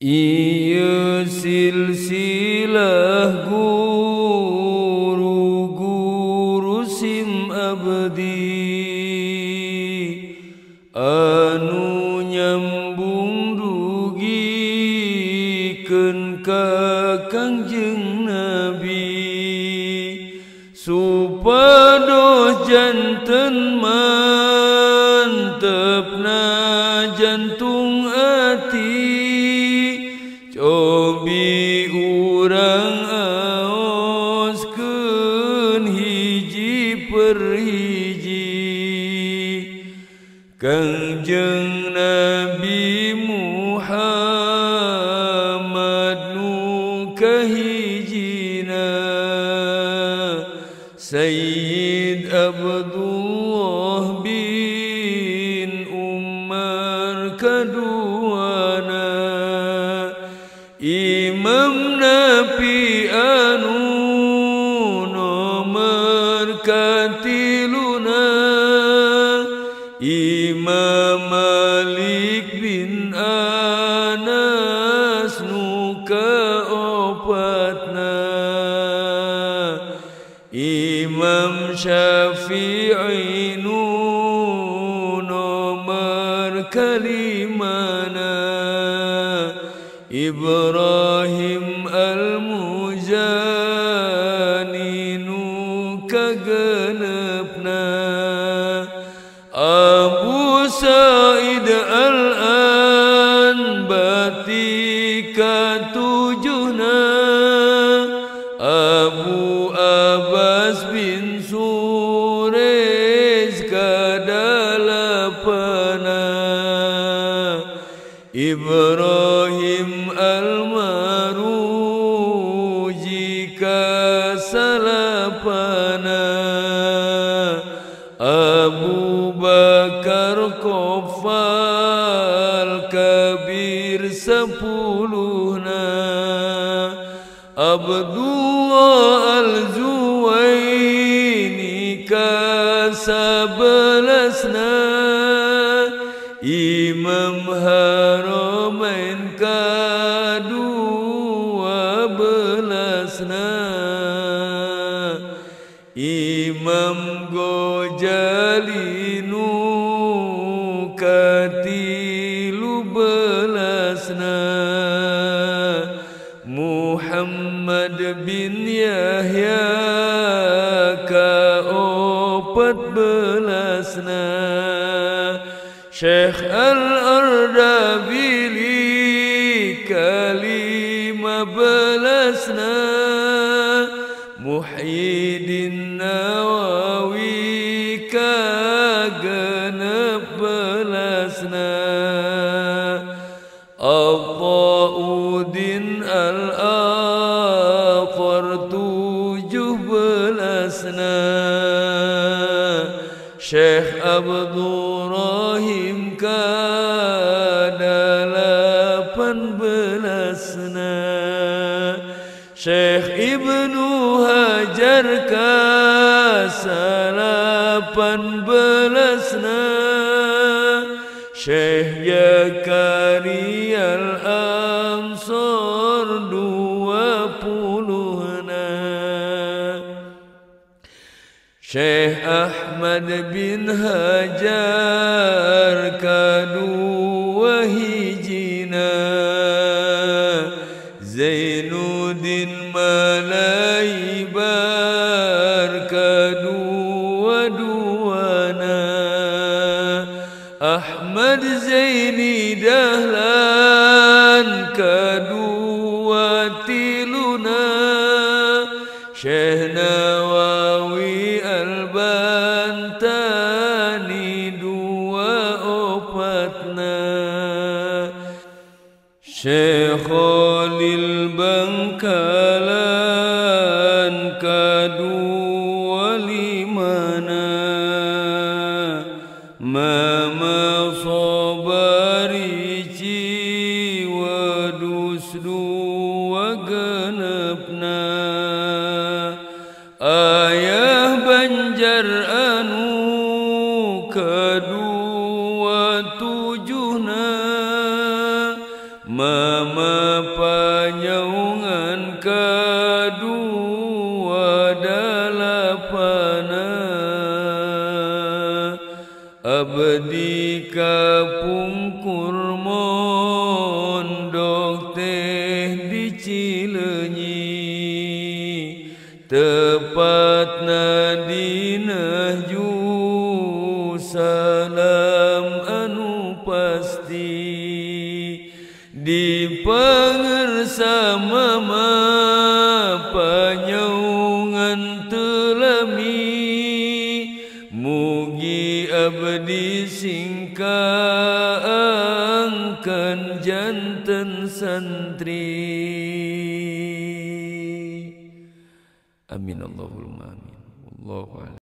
Ieu silsilah guru-guru sim abdi anu nyambung dugikeun ka Kangjeng Nabi supados janten mantepna jantung ati cobi urang aoskeun hiji per hiji Kangjeng Nabi Muhammad nu kahijina Sayyid Abdullah bin Umar kaduana Imam Nabi anu nomor katiluna Imam Malik bin Anas nu kaopatna Imam Syafi'i nu nomor kalimana Ibrahim Al-Muzani nu kagenepna Abu Sa'id Al-Anbati katujuhna Abu Abbas bin Surez kadalapana Ibrahim Al-Maruji kasalapana Abu Bakar Kofal Kabir sepuluhna Abdullah Al-Zuwaini kasebelasna Imam Haramain kadua belasna Imam Ghazali nu katilu belasna Muhammad bin Yahya kaopat belasna Syekh Al-Ardabili kalima belasna Muhyiddin Nawawi kagenep belasna Athauddin Al-Aqar tujuh belasna Syekh Abdurrahim kadalapan belasna Syekh Ibnu Hajar kasalapan belasna Syekh Zakaria Al-Ansor 20-na Syekh Ahmad bin Hajar kadua hijina Zainuddin Malaibar kadua duana Ahmad Zaini Dahlan kadua tiluna Syekh Nawawi Al-Bantani dua opatna Syekh Khalil Bangkalan kadua limana Mama Sobari Ciwadus dua genepna Ayah Banjar anu kadua tujuhna Mama nahju salam anu pasti di pangersa mama panyaungan telami mugi abdi singkang kan janten santri. Amin Allahumma amin. Wallahu a'lam.